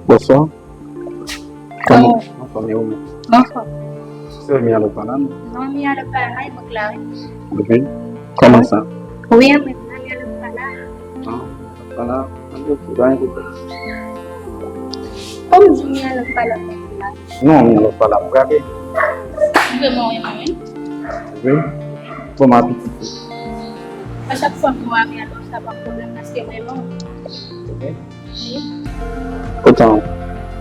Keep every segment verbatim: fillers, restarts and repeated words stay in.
Bonswa. Kòman? Anfòm, e ou menm? Anfòm. Se Mia Lopala, non? Non, Mia Lopala, e mwen la, wi. Wi. Kòman sa? Wi, mwen, Mia Lopala. Ah, Lopala. An di, ok, pa gen pwoblèm. Kòm di Mia Lopala, mwen la. Non, Mia Lopala, mwen gade. Vrèman, wi, mwen, wi. Wi. Bon, m abitye. A chak fwa m wè Mia Lopala, sa pa pwoblèm, paske vrèman. Ok. Poutan,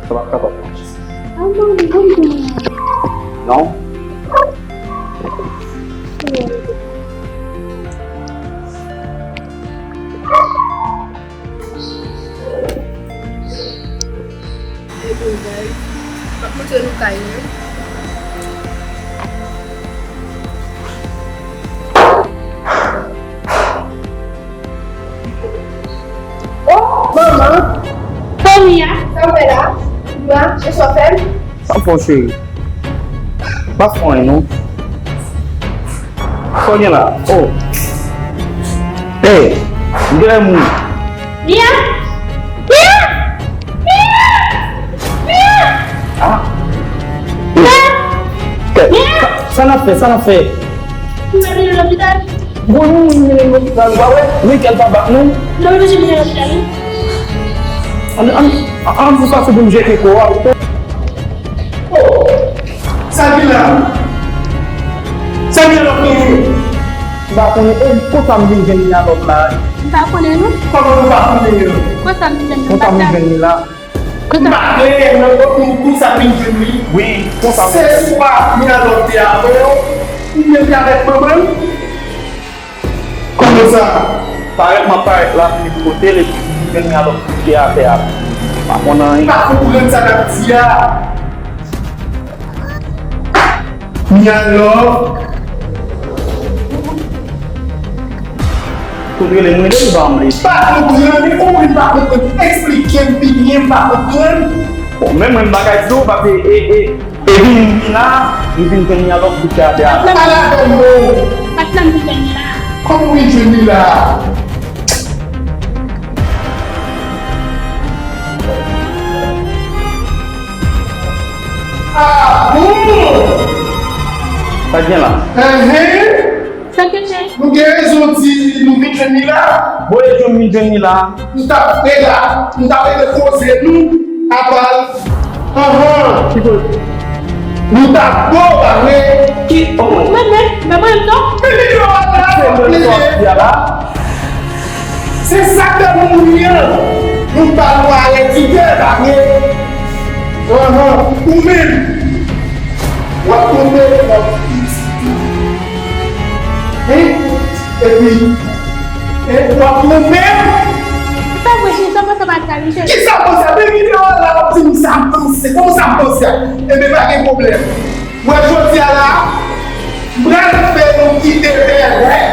sa p ap kapab mache. Non? M ap montre nou kay mwen. Oh, manman! Sonia! Sa w fè la? Mwa, e sa w fè m? Sa w fè w, cheri? Pa fè anyen, non. Sa w gen la? Oh! Hey! M genlè mouri. Mia! Mia! Mia! Mia! Ah! Mia! Sa, sa, sa n ap fè? Sa n ap fè? Nou pral mennen l lopital. Bon, nou mennen l lopital, ou pa wè? Men kè l pa bat, non? Nou oblije mennen l lopital, wi. Ann, ann, ann, ann fè fason pou n jete kò a. Oh! Sa ki la? Sa ki la, Mia? M pa konnen, e, konsa m vin jwenn Mia Lòt la. M pa konnen, non. Kòman nou pa konnen, non? Konsa m vin jwenn li, m pa konnen. Konsa m vin jwenn li la. M pa klè nan kot nou, konsa m vin jwenn li. Wi, konsa m vin jwenn li. Se swa Mia Lòt te avè w, oubyen te avèk manman l. Kòman sa? Parèt m ap parèt la, m vin kote l, epi m vin jwenn Mia Lòt kouche atè a. M pa konn anyen. M pa konprann sa n ap di a. Mia Love. Kote rele m rele, li pa anble. Pa konprann, e konprann, pa konprann. Eksplike m pi byen, m pa konprann. Bon, men mwen, m pa ka di w, paske, e, e, e vin, vin la, m vin jwenn Mia Love kouche atè a. Ala bon non. Patnè m vin jwenn li la. Kòman w vin jwenn li la? Ah, bon! Sa k gen la? Enhen. Sa k gen? Nou gen rezon di nou vin jwenn li la. Bon, e jan m vin jwenn li la. M t ap rega-, m t ap rete koze nou apa l. Anhan. Ki koze? Nou t ap bo bare. Ki? Oh. Mwen menm, men mwen menm non. Men videyo a la, se mwen ki sòti a la. Se sa k fè nou mouri an. Nou pa nou arete bare. Anhan, ou menm. W ap tonbe, w ap pitit. Hein? Epi, hein, w ap tonbe. Se pa vre, se sa, sa pa sa, mesye. Ki sa panse? Men videyo a la, w ap di m sa m panse. Kòman sa m panse a? Ebyen, pa gen pwoblèm. Mwen, jodi a la, m pral fè nou kite bèlè.